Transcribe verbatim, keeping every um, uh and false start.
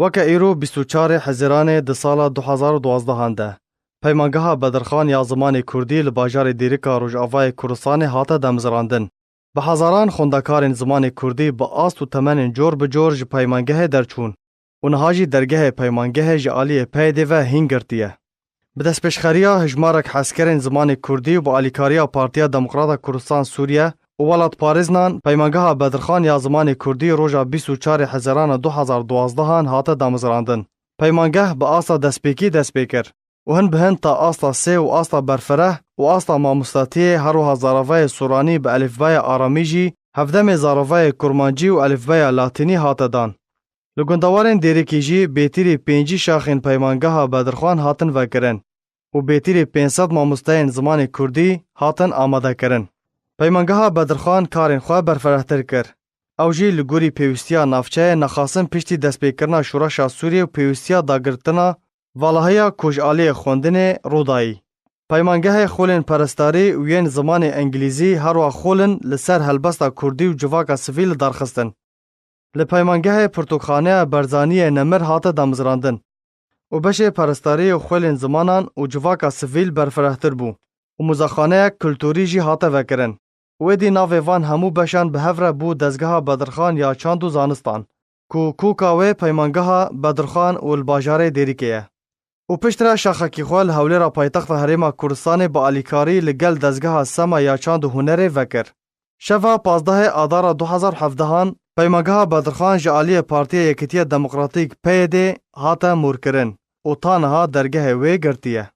Weke îro bîst û çarê Hezîranê di sala du hezar û duwazdeh de, Peymangeha Bedirxan ya zimanê kurdî li bajarê Dêrika Rojavayê Kurdistanê hate damezrandin. Bi hezaran xwendekarên zimanê kurdî bi ast û temenên cor bi cor ji peymangehê derçûn û niha jî dergehê peymangehê ji aliyê P Y D'ê ve hîn girtiye. Bi destpêşxeriya hejmarek hezkerên zimanê kurdî û bi alîkariya Partiya Demokrata Kurdistan Sûriye û welatparêznan, Peymangeha Bedirxan ya zimanê kurdî roja bîst û çarê Hezîrana du hezar duwazdehan hate damezrandin. Peymangeh bi asta destpêkî dest pê kir û hin bi hin ta asta sê û asta berfireh û asta mamostatiyê, her wiha zaravayê soranî bi elîfbaya aramî jî, hevdemê zaravayê kurmancî û elîfbaya latînî hate dan. Li gundewarên Dêrikê jî bêtirî pêncî şaxên Peymangeha Bedirxan hatin vekirin û bêtirî pênc sed mamosteyên zimanê kurdî hatin amadekirin. Peymangeha Bedirxan karên xwe berfirehtir kir. Ew jî li gorî pêwîstiya navçeyê nexasin piştî destpêkirina şoreşa Sûriyê û pêwîstiya dagirtina valahiya ku ji aliyê xwendinê rûdayî. Peymangehê xolên perestdarî û yên zimanê îngilîzî herwa xolin li ser helbesta kurdî û civaka sivîl li dar xistin. Li peymangehê pirtûkxaneya Barzaniyê Nemir hate damezrandin û beşê perestdarî û xwelên zimanan û civaka sivîl berfirehtir bû û muzexaneyek kulturî jî hate vekirin û êdî navê van hemû beşan bi hev re bû Dezgeha Bedirxan ya Çand û Zanistan, ku kûka wê Peymangeha Bedirxan û li bajarê Dêrikê ye. Û piştre şaxekî xwe li hewlêra paytexta Herêma Kurdistanê bi alîkarî li gel Dezgeha Sema ya Çand û Hunerê vekir. Şeva pazdehê Adara du hezar hevdehan, Peymangeha Bedirxan ji aliyê Partiya Yekîtiya Demokratîk, P Y D, hate morkirin û ta niha dergehê wê girtiye.